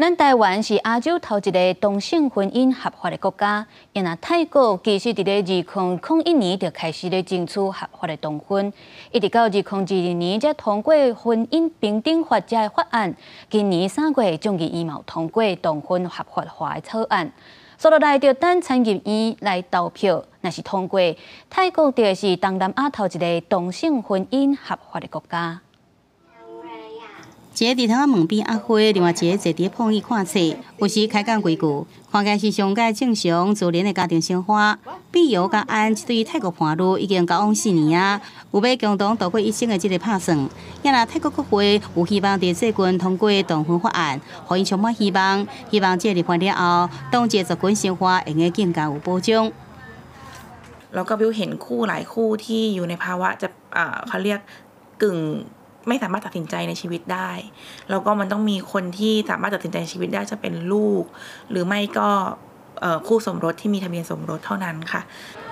咱台灣是亞洲頭一个同性婚姻合法的國家，然而泰國其實佇咧2001年就開始咧爭取合法的同婚，一直到2022年才通過婚姻平等法這个法案。今年3月眾議院嘛有通過同婚合法化的草案，紲落來就等參議院來投票，若是通過，泰國就是東南亞頭一个同性婚姻合法的國家。一个佇窗仔門邊壓花，另外一个坐佇碰椅看冊，有時開講幾句，看起來是上蓋正常自然的家庭生活。碧瑤佮安這對泰國伴侶已經交往4年啊，有欲共同度過一生的這个拍算。也若泰國國會有希望佇最近通過同婚法案，予𪜶充滿希望。希望這个立法了後，同志族群生活會用更加有保障。 แล้วก็บิวเห็นคู่หลายคู่ที่อยู่ในภาวะจะเขาเรียกกึ่งไม่สามารถตัดสินใจในชีวิตได้ แล้วก็มันต้องมีคนที่สามารถตัดสินใจในชีวิตได้จะเป็นลูก หรือไม่ก็คู่สมรสที่มีทะเบียนสมรสเท่านั้นค่ะ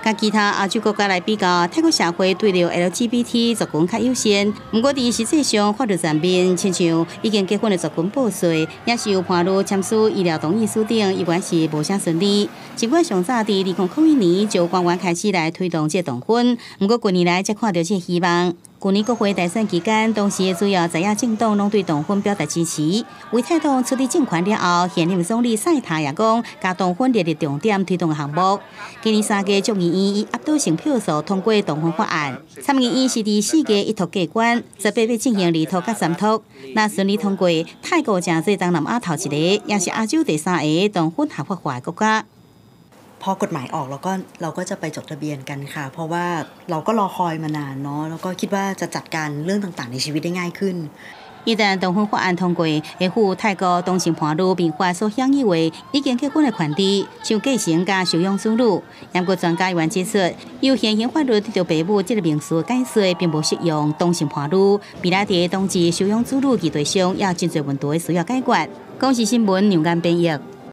佮其他亞洲國家來比較，泰國社會對著 LGBT 族群較友善。毋過佇實際上法律層面，親像已經結婚的族群報稅，也是有伴侶簽署醫療同意書等，依然是無啥順利。儘管上早佇2001年就官員開始來推動這同婚，毋過近年來才看著這希望。去年國會大選期間，當時的主要在野政黨攏對同婚表達支持。為泰黨取得政權了後，現任總理賽塔也講，共同婚列入重點推動項目。今年3月，眾議院以壓倒性票數通過同婚法案，參議院是佇4月一讀過關，18月進行二讀佮三讀，若順利通過，泰國成做東南亞頭一个，也是亞洲第三个同婚合法化的國家。 พอกฎหมายออกเราก็เราก็จะไปจดทะเบียนกันค่ะ เพราะว่าเราก็รอคอยมานานเนาะแล้วก็คิดว่าจะจัดการเรื่องต่างๆในชีวิตได้ง่ายขึ้น 一旦同婚法案通過，會賦泰國同性伴侶民法所享有的已經結婚的權利，像繼承佮收養子女。毋過專家原指出，由現行法律對著爸母這个名詞解釋，並無適用同性伴侶。未來佇同志收養子女議題上，也有真濟問題需要解決。公視新聞楊堅編譯。